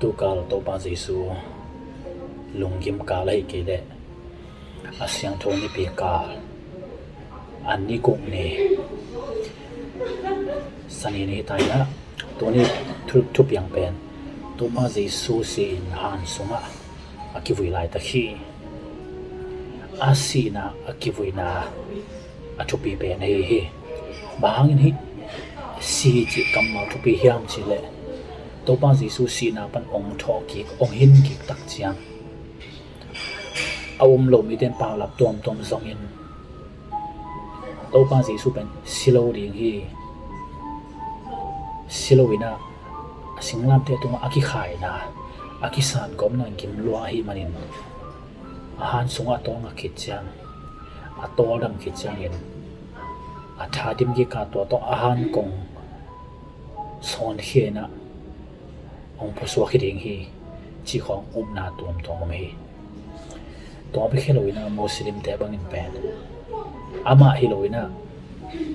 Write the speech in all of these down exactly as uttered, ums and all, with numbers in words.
Tukal Topa Jesu lunggim kal ahi kei leh a siangtho nipi kal, a ni guk ni, Sani ni hi ta in ah, tuni thu, thupiang pen Topa Jesu si-in han sungah a kivui laitak hi. A sihna, a kivuina a thupi pen ahi hi. Bang hangin hih si cih kammal thupi hiam cih leh, Topa Jesu sihna pan hong thawh kik, hong hin kik tak ciang, a um lo mite in paulap tuamtuam zongin Topa Jesu pen si lo ding hi. Si lo in ah, a singlamteh tungah a kikhaina, a kisan gawpna gim lua ahih manin, a han sungah a tawlnga khit ciang, a tawldam khit ciangin, a tha dim kik a, tua tawh a han kong sawnkhia in ah, hong phusuak hi ding hi, cih khawng upna tuamtuam om hi. Tua bek hi lo in ah, Muslimte bangin pen, amah hi lo in ah,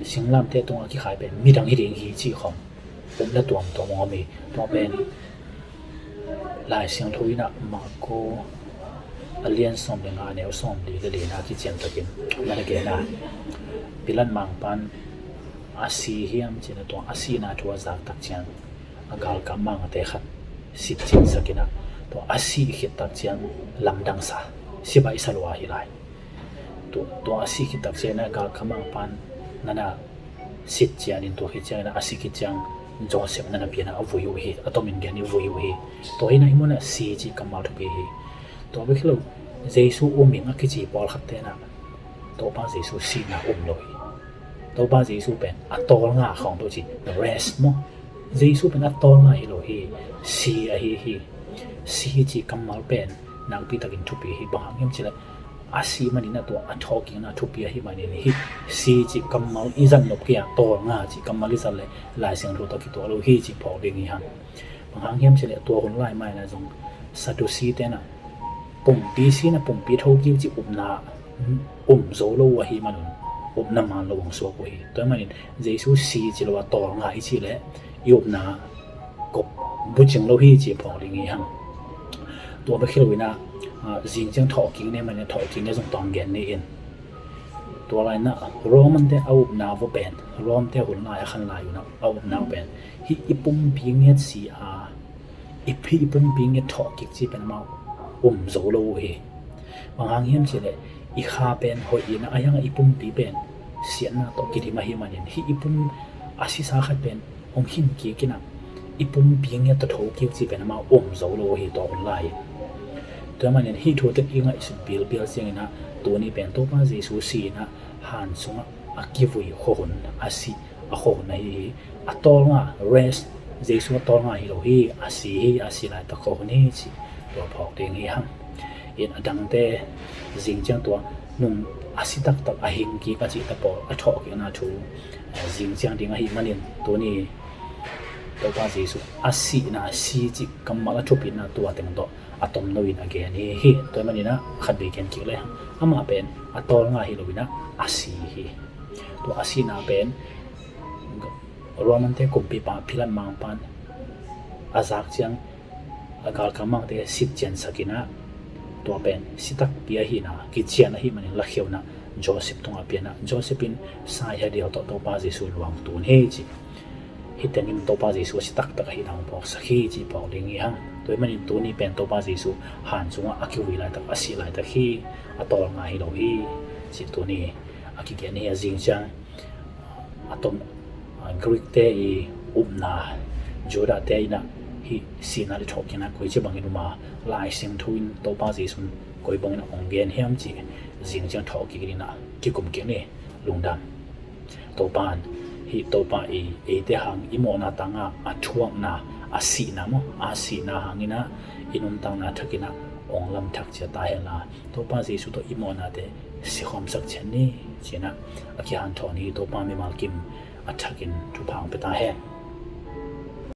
singlamteh tungah kikhai pen midang hi ding hi, cih khawng upna tuamtuam om hi. Tua pen Lai Siangtho in ah Marko a lian sawm le nga, a neu sawmli le lina kician takin na gen a, Pilat mangpan a si hiam cih leh, tua a sihna thu a zak tak ciang, a galkap mangte khat sitciansak in ah, tua a sih khit tak ciang lamdangsa, sibaihsa lua hi lai. Tua, tua a sih khit tak ciang a galkap mangpan na na sitcian in, tua khit ciangin ah, a sih khit ciang Joseph na na pia in ah a vui uh hi, a tomin gen in vui uh hi. Tua hi in ah, hih mun ah si cih kammal thupi hi. Tua bek hi lo, Jesu um ing a kici pawlkhatte in ah, Topa Jesu sihna um lo hi. Topa Jesu pen a tawlnga khawng tawh ci, the rest maw. Jesu pen a tawlnga hi lo hi, si ahi hi. Si cih kammal pen nakpi takin thupi hi. Bang hang hiam cih leh, a sih manin ah tua a thawhkikna thupi ahih manin, hih si cih kammal i zat nop kei a, tawlnga cih kammal i zat leh Lai Siangtho tawh kituak lo hi cih phawk ding hi hang. Bang hang hiam cih leh, tua hun lai mai in ah zong Sadducee-te in ah pumpi si in ah pumpi tho kik cih upna um zo lo uh ahih manun, upna man lo hong suak uh hi. Tua ahih manin Jesu si ci lo a, tawlnga i cih leh, i upna kop bucing lo hi cih phawk ding hi hang. Tua bek hi lo in ah, ah, zing ciang thawhkik ni manin, thawhkik ni zong tawm gen ni in. Tua lai in ah Roman-te a upna vua pen, Rome-te hun lai a khan lai un ah a upna pen, hih i pumpi ngiat si a, i phi, i pumpi ngiat thawhkik cih pen amau um zo lo uh hi. Bang hang hiam cih leh, i kha pen hoih in ah, a hiang ah i pumpi pen siatna tawh kidim ahih manin, hih i pum a sisa khat pen hong khin kik in ah, i pumpi ngiat tawh tho kik cih pen amau um zo lo uh hi, tua hun lai in. Tua ahih manin hih thu teng i ngaihsut bilbil ciangin ah, tuni pen Topa Jesu si in ah han sungah a kivui khuahun, a sih a khuahun ahi hi. A tawlnga, rest, Jesu a tawlnga hi lo hi, a si hi, a si laitak khuahun hi cih tua phawk ding hi hang. In, a dangte zing ciang tua nung a si taktak, a hing kik a cih ta pawl a thawhkikna thu, eh, zing ciang ding ahih manin, tuni Topa Jesu a sihna, si cih kammal a thupitna tua teng tawh a tomno in a gen hi hi. Tua ahih manin ah khat vei gen kik lehang, amah pen a tawlnga hi lo in ah a si hi. Tua a sihna pen Roman-te kumpipa Pilat mangpan a zak ciang, a galkap mangte sitciansak in ah, tua pen si takpi ahihna kician ahih manin, lakhia un ah Joseph tungah pia in ah, Joseph in saihia diau tawh Topa Jesu luang tun hi ci. Hih teng in Topa Jesu a si taktak ahihna hong phawksak hi cih phawk ding hi hang. Tua ahih manin tuni pen Topa Jesu han sungah a kivui laitak, a sih laitak hi, a tawlnga hi lo hi cih tuni a kigen hi. A zing ciang a tom, a, Greek-te i upna, Judah-te in ah hih sihna le thawhkikna koici bangin um a, Lai Siangtho in Topa Jesu in koi bangin a hong gen hiam cih zing ciang thawhkik in ah kikum kik ni. Lungdam. Topa in, hih Topa i, eite hang i mawhna tangah a thuakna, a sihna maw, a sihna hangin ah i nuntakna thakin ah hong lamthak ciat ta hen la, Topa Jesu tawh i mawhnate sikhawmsak ciat ni ci-in ah a kihanthawn hi. Topa mimal kim a thakin thupha hong pia ta hen.